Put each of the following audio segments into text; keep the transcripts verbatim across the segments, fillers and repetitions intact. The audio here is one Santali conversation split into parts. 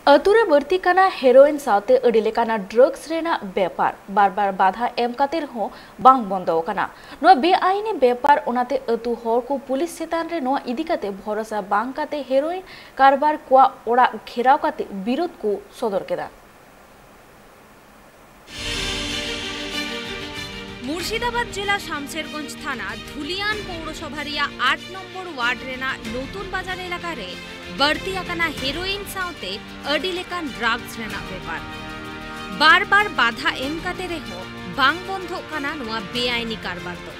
ᱟᱹᱛᱩ ᱨᱮ ᱵᱟᱹᱲᱛᱤ ᱠᱟᱱᱟ ᱦᱮᱨᱳᱭᱤᱱ ᱥᱟᱶᱛᱮ ᱟᱹᱰᱤ ᱞᱮᱠᱟᱱᱟᱜ ᱰᱨᱟᱜᱥ ᱨᱮᱱᱟᱜ ᱵᱮᱯᱟᱨ᱾ ᱵᱟᱨ ᱵᱟᱨ ᱵᱟᱫᱷᱟ ᱮᱢ ᱠᱟᱛᱮ ᱨᱮᱦᱚᱸ ᱵᱟᱝ ᱵᱚᱱᱫᱚ ᱟᱠᱟᱱᱟ ᱱᱚᱣᱟ ᱵᱮᱟᱭᱤᱱᱤ ᱵᱮᱯᱟᱨ᱾ ᱚᱱᱟᱛᱮ ᱟᱹᱛᱩ ᱦᱚᱲ ᱠᱚ ᱯᱩᱞᱤᱥ ᱪᱮᱛᱟᱱ ᱨᱮ ᱱᱚᱣᱟ ᱤᱫᱤ ᱠᱟᱛᱮ ᱵᱷᱚᱨᱚᱥᱟ ᱵᱟᱝ ᱠᱟᱛᱮ ᱦᱮᱨᱳᱭᱤᱱ ᱠᱟᱨᱵᱟᱨ ᱠᱚᱣᱟᱜ ᱚᱲᱟᱜ ᱜᱷᱮᱨᱟᱣ ᱠᱟᱛᱮ ᱵᱤᱨᱳᱫ ᱠᱚ ᱥᱚᱫᱚᱨ ᱠᱮᱫᱟ᱾ ᱢᱩᱨᱥᱤᱫᱟᱵᱟᱫᱽ ᱡᱮᱞᱟ ᱥᱟᱢᱥᱮᱨᱜᱚᱸᱡᱽ ᱛᱷᱟᱱᱟ ᱫᱷᱩᱞᱤᱭᱟᱱ ᱯᱳᱣᱨᱚᱥᱚᱵᱷᱟ ᱨᱮᱭᱟᱜ ᱟᱴ ᱱᱚᱢᱵᱚᱨ ᱣᱟᱨᱰ ᱨᱮᱱᱟᱜ ᱱᱚᱛᱩᱱ ᱵᱟᱡᱟᱨ ᱮᱞᱟᱠᱟ ᱨᱮ ᱵᱟᱹᱲᱛᱤ ᱟᱠᱟᱱᱟ ᱦᱮᱨᱳᱭᱤᱱ ᱥᱟᱶᱛᱮ ᱟᱹᱰᱤ ᱞᱮᱠᱟᱱ ᱰᱨᱟᱜᱥ ᱨᱮᱱᱟᱜ ᱵᱮᱯᱟᱨ᱾ ᱵᱟᱨ ᱵᱟᱨ ᱵᱟᱫᱷᱟ ᱮᱢ ᱠᱟᱛᱮ ᱨᱮᱦᱚᱸ ᱵᱟᱝ ᱵᱚᱱᱫᱷᱚᱜ ᱠᱟᱱᱟ ᱱᱚᱣᱟ ᱵᱮᱟᱭᱤᱱᱤ ᱠᱟᱨᱵᱟᱨ ᱫᱚ᱾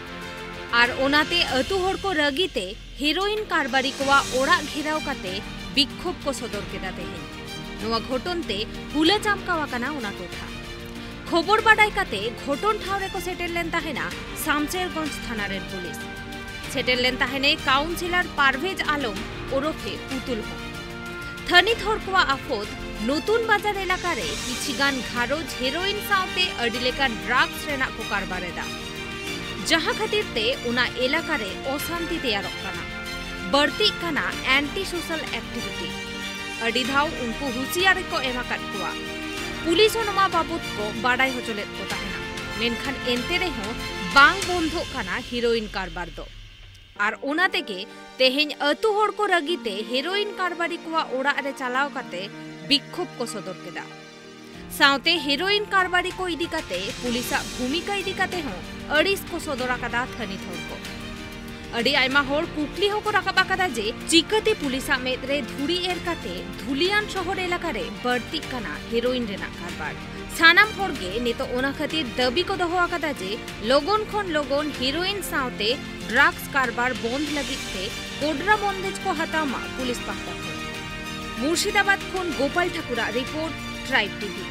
ᱟᱨ ᱚᱱᱟᱛᱮ ᱟᱹᱛᱩ ᱦᱚᱲ ᱠᱚ ᱨᱟᱹᱜᱤ ᱛᱮ ᱦᱮᱨᱳᱭᱤᱱ ᱠᱟᱨᱵᱟᱨᱤ ᱠᱚᱣᱟᱜ ᱚᱲᱟᱜ ᱜᱷᱮᱨᱟᱣ ᱠᱟᱛᱮ ᱵᱤᱠᱠᱷᱳᱵ ᱠᱚ ᱥᱚᱫᱚᱨ ᱠᱮᱫᱟ ᱛᱮᱦᱮᱧ᱾ ᱱᱚᱣᱟ ᱜᱷᱚᱴᱚᱱ ᱛᱮ ᱦᱩᱞᱟᱹ ᱪᱟᱢᱠᱟᱣ ᱟᱠᱟᱱᱟ ᱚᱱᱟ ᱴᱚᱴᱷᱟ᱾ ᱠᱷᱚᱵᱚᱨ ᱵᱟᱰᱟᱭ ᱠᱟᱛᱮ ᱜᱷᱚᱴᱚᱱ ᱴᱷᱟᱶ ᱨᱮᱠᱚ ᱥᱮᱴᱮᱨ ᱞᱮᱱ ᱛᱟᱦᱮᱱᱟ ᱥᱟᱢᱥᱮᱨᱜᱚᱸᱡᱽ ᱛᱷᱟᱱᱟ ᱨᱮᱱ ᱯᱩᱞᱤᱥ᱾ ᱥᱮᱴᱮᱨ ᱞᱮᱱ ᱛᱟᱦᱮᱱᱮ ᱠᱟᱣᱩᱱᱥᱤᱞᱟᱨ ᱯᱟᱨᱵᱷᱮᱡᱽ ᱟᱞᱚᱢ ᱳᱨᱚᱯᱷᱮ ᱯᱩᱛᱩᱞ ᱦᱚᱸ᱾ ᱛᱷᱟᱹᱱᱤᱛ ᱦᱚᱲ ᱠᱚᱣᱟᱜ ᱟᱯᱷᱚᱫ, ᱱᱚᱛᱩᱱ ᱵᱟᱡᱟᱨ ᱮᱞᱟᱠᱟ ᱨᱮ ᱠᱤᱪᱷᱤ ᱜᱟᱱ ᱜᱷᱟᱨᱚᱸᱡᱽ ᱦᱮᱨᱳᱭᱤᱱ ᱥᱟᱶᱛᱮ ᱟᱹᱰᱤ ᱞᱮᱠᱟᱱ ᱰᱨᱟᱜᱥ ᱨᱮᱱᱟᱜ ᱠᱚ ᱠᱟᱨᱵᱟᱨ ᱮᱫᱟ, ᱡᱟᱦᱟᱸ ᱠᱷᱟᱹᱛᱤᱨ ᱛᱮ ᱚᱱᱟ ᱮᱞᱟᱠᱟ ᱨᱮ ᱚᱥᱟᱱᱛᱤ ᱛᱮᱭᱟᱨᱚᱜ ᱠᱟᱱᱟ᱾ ᱵᱟᱹᱲᱛᱤᱜ ᱠᱟᱱᱟ ᱮᱱᱴᱤ ᱥᱳᱥᱟᱞ ᱮᱠᱴᱤᱵᱷᱤᱴᱤ᱾ ᱟᱹᱰᱤ ᱫᱷᱟᱣ ᱩᱱᱠᱩ ᱦᱩᱸᱥᱤᱭᱟᱨᱤ ᱠᱚ ᱮᱢ ᱟᱠᱟᱫ ᱠᱚᱣᱟ᱾ ᱯᱩᱞᱤᱥ ᱦᱚᱸ ᱱᱚᱣᱟ ᱵᱟᱵᱚᱛ ᱠᱚ ᱵᱟᱰᱟᱭ ᱦᱚᱪᱚ ᱞᱮᱫ ᱠᱚ ᱛᱟᱦᱮᱱᱟ, ᱢᱮᱱᱠᱷᱟᱱ ᱮᱱᱛᱮ ᱨᱮᱦᱚᱸ ᱵᱟᱝ ᱵᱚᱱᱫᱷᱚᱜ ᱠᱟᱱᱟ ᱦᱮᱨᱳᱭᱤᱱ ᱠᱟᱨᱵᱟᱨ ᱫᱚ᱾ ᱟᱨ ᱚᱱᱟ ᱛᱮᱜᱮ ᱛᱮᱦᱮᱧ ᱟᱹᱛᱩ ᱦᱚᱲ ᱠᱚ ᱨᱟᱹᱜᱤ ᱛᱮ ᱦᱮᱨᱳᱭᱤᱱ ᱠᱟᱨᱵᱟᱨᱤ ᱠᱚᱣᱟᱜ ᱚᱲᱟᱜ ᱨᱮ ᱪᱟᱞᱟᱣ ᱠᱟᱛᱮ ᱵᱤᱠᱠᱷᱳᱵ ᱠᱚ ᱥᱚᱫᱚᱨ ᱠᱮᱫᱟ᱾ ᱥᱟᱶᱛᱮ ᱦᱮᱨᱳᱭᱤᱱ ᱠᱟᱨᱵᱟᱨᱤ ᱠᱚ ᱤᱫᱤ ᱠᱟᱛᱮ ᱯᱩᱞᱤᱥᱟᱜ ᱵᱷᱩᱢᱤᱠᱟ ᱤᱫᱤ ᱠᱟᱛᱮ ᱦᱚᱸ ᱟᱹᱲᱤᱥ ᱠᱚ ᱥᱚᱫᱚᱨ ᱟᱠᱟᱫᱟ ᱛᱷᱟᱹᱱᱤᱛ ᱦᱚᱲ ᱠᱚ᱾ ᱟᱹᱰᱤ ᱟᱭᱢᱟ ᱦᱚᱲ ᱠᱩᱠᱞᱤ ᱦᱚᱸᱠᱚ ᱨᱟᱠᱟᱵ ᱟᱠᱟᱫᱟ ᱡᱮ ᱪᱤᱠᱟᱹᱛᱮ ᱯᱩᱞᱤᱥᱟᱜ ᱢᱮᱫ ᱨᱮ ᱫᱷᱩᱲᱤ ᱮᱨ ᱠᱟᱛᱮ ᱫᱷᱩᱞᱤᱭᱟᱱ ᱥᱚᱦᱚᱨ ᱮᱞᱟᱠᱟ ᱨᱮ ᱵᱟᱹᱲᱛᱤᱜ ᱠᱟᱱᱟ ᱦᱮᱨᱳᱭᱤᱱ ᱨᱮᱱᱟᱜ ᱠᱟᱨᱵᱟᱨ᱾ ᱥᱟᱱᱟᱢ ᱦᱚᱲ ᱜᱮ ᱱᱤᱛᱚᱜ ᱚᱱᱟ ᱠᱷᱟᱹᱛᱤᱨ ᱫᱟᱹᱵᱤ ᱠᱚ ᱫᱚᱦᱚ ᱟᱠᱟᱫᱟ ᱡᱮ ᱞᱚᱜᱚᱱ ᱠᱷᱚᱱ ᱞᱚᱜᱚᱱ ᱦᱮᱨᱳᱭᱤᱱ ᱥᱟᱶᱛᱮ ᱰᱨᱟᱜᱥ ᱠᱟᱨᱵᱟᱨ ᱵᱚᱱᱫᱷ ᱞᱟᱹᱜᱤᱫ ᱛᱮ ᱠᱚᱰᱨᱟ ᱵᱚᱱᱫᱮᱡ ᱠᱚ ᱦᱟᱛᱟᱣ ᱢᱟ ᱯᱩᱞᱤᱥ ᱯᱟᱦᱴᱟ ᱠᱷᱚᱱ᱾ ᱢᱩᱨᱥᱤᱫᱟᱵᱟᱫᱽ ᱠᱷᱚᱱ ᱜᱳᱯᱟᱞ ᱴᱷᱟᱠᱩᱨᱟᱜ ᱨᱤᱯᱳᱨᱴ, ᱴᱨᱟᱭᱤᱵᱽ ᱴᱤᱵᱷᱤ᱾